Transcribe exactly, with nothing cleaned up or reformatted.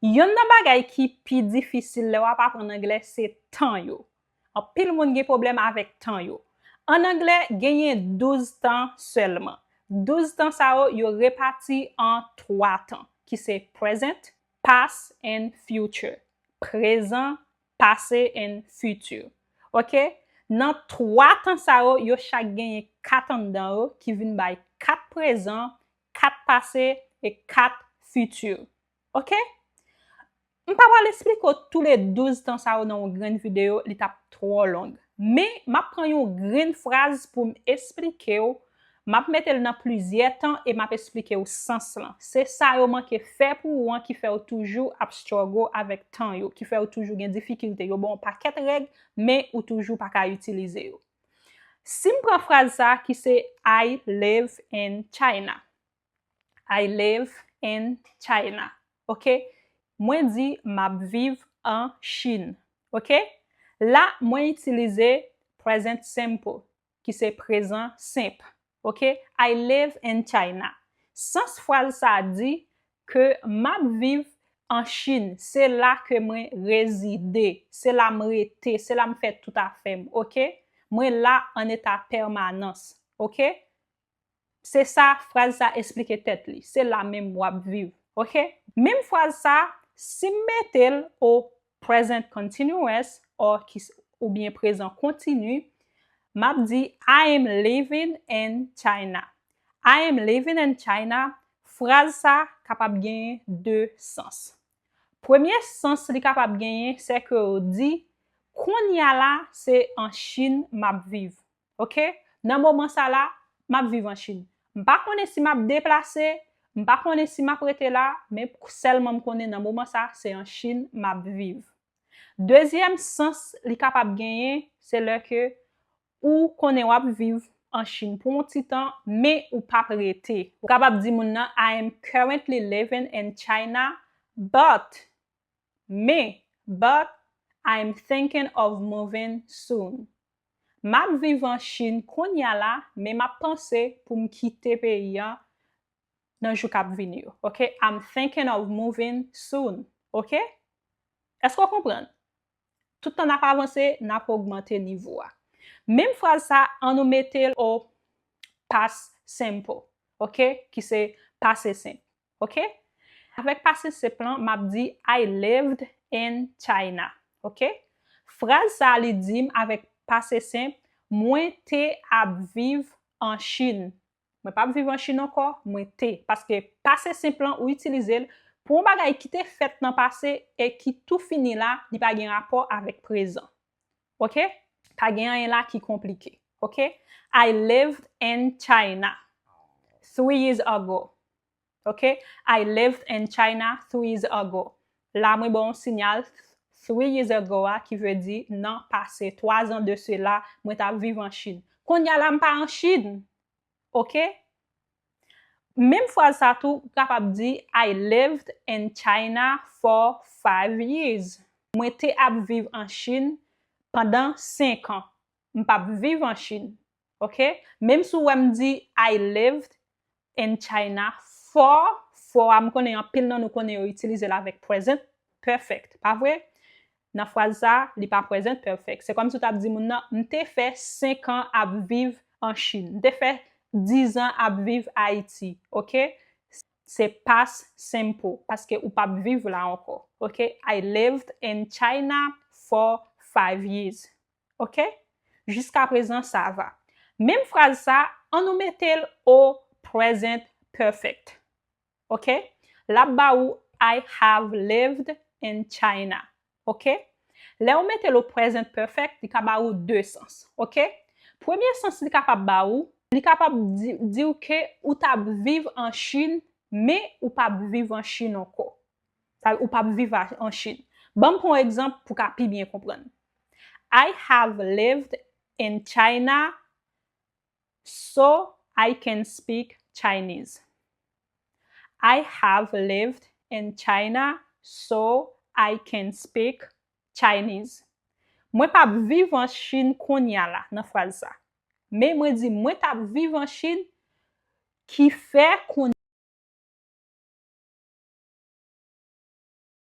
Yonn nan bagay ki pi difisil lè w ap aprann anglè se tan yo. Anpil moun gen pwoblèm avèk tan yo. An anglè, genyen douz tan sèlman. Douz tan sa yo, yo repati an twa tan, ki se present, past and future. Prezan, pase and future. Oke? Nan twa tan sa yo, yo chak genyen kat anndan yo ki vin bay kat prezan, kat pase e kat fitir. Oke? M pa pral esplike w tou le douz tan sa yo nan yon grenn videyo, li t ap twò long. Men, m ap pran yon grenn fraz pou m esplike w. M ap mete l nan plizyè tan e m ap esplike w sans lan. Se sa yo manke fè pou ou an ki fè w toujou ap struggle avèk tan yo, ki fè w toujou gen difikilte. Yo ba w yon pakèt règ, men ou toujou pa ka itilize yo. Si m pran fraz sa ki se I live in China. I live in China. Oke? Mwen di m ap viv an Chin. Oke? La, mwen itilize present simple, ki se prezan senp. Oke? I live in China. Sans fraz sa a di ke m ap viv an Chin. Se la ke mwen rezide. Se la m rete. Se la m fè tout afè m. Oke? Mwen la an eta pèmanans. Oke? Se sa fraz sa esplike tèt li. Se la menm w ap viv. Oke? Menm fraz sa, si m mete l o present continuous, or ki, oubyen prezan kontini, m ap di, I am living in China. I am living in China. Fraz sa kapab genyen de sans. Premye sans li kapab genyen, se ke w di, kounye a la, se an Chin m ap viv. Oke? Nan moman sa la, m ap viv an Chin. M pa konnen si m ap deplase, m pa konnen si m ap rete la, men sèlman m konnen nan moman sa, se an Chin m ap viv. Dezyèm sans li kapab genyen, se lè ke ou konnen w ap viv an Chin pou yon ti tan, men ou p ap rete. Ou kapab di moun nan, I am currently living in China, but, men, but, I am thinking of moving soon. M ap viv an Chin kounye a la, men m ap panse pou m kite peyi an nan jou k ap vini yo. Oke? I'm thinking of moving soon. Oke? Èske w konprann? Tout tan n ap avanse, n ap ogmante nivo a. Menm fraz sa, an nou mete l o past simple. Oke? Ki se pase senp. Oke? Avèk pase senp lan, m ap di, I lived in China. Oke? Fraz sa a, li di m avèk pase senp, mwen te ap viv an Chin. Mwen p ap viv an Chin ankò, mwen te. Paske pase senp lan, ou itilize l pou yon bagay ki te fèt nan pase e ki tou fini la, li pa gen rapò avèk prezan. Oke? Pa gen anyen la ki konplike. Oke? I lived in China three years ago. Oke? I lived in China three years ago. La, mwen ba w yon siyal three years ago a, ki vle di nan pase, twa zan de sela, mwen t ap viv an Chin. Kounye a la, m pa an Chin. Oke? Menm fraz sa tou, ou kapab di, I lived in China for five years. Mwen te ap viv an Chin pandan senk an. M p ap viv an Chin. Oke? Menm si w wè m di, I lived in China for, for a, m konnen anpil nan nou konnen yo itilize l avèk present perfect, pa vre? Nan fraz sa, li pa present perfect. Se kòmsi w t ap di moun nan, m te fè senk an ap viv an Chin. M te fè diz an ap viv Ayiti. Oke? Se past simple, paske ou p ap viv la ankò. Oke? I lived in China for five years. Oke? Jiska prezan, sa va. Menm fraz sa, an nou mete l o present perfect. Oke? L ap ba ou, I have lived in China. Oke? Lè ou mete l o present perfect, li ka ba ou de sans. Oke? Premye sans li kapab ba ou, li kapab di, di w ke ou t ap viv an Chin, men ou p ap viv an Chin ankò. Sa, ou p ap viv a, an Chin. Ban m pran yon egzanp pou w ka pi byen konprann. I have lived in China so I can speak Chinese. I have lived in China so I can speak Chinese. Mwen p ap viv an Chin kounye a la, nan fraz sa. Men mwen di, mwen t ap viv an Chin, ki fè kounye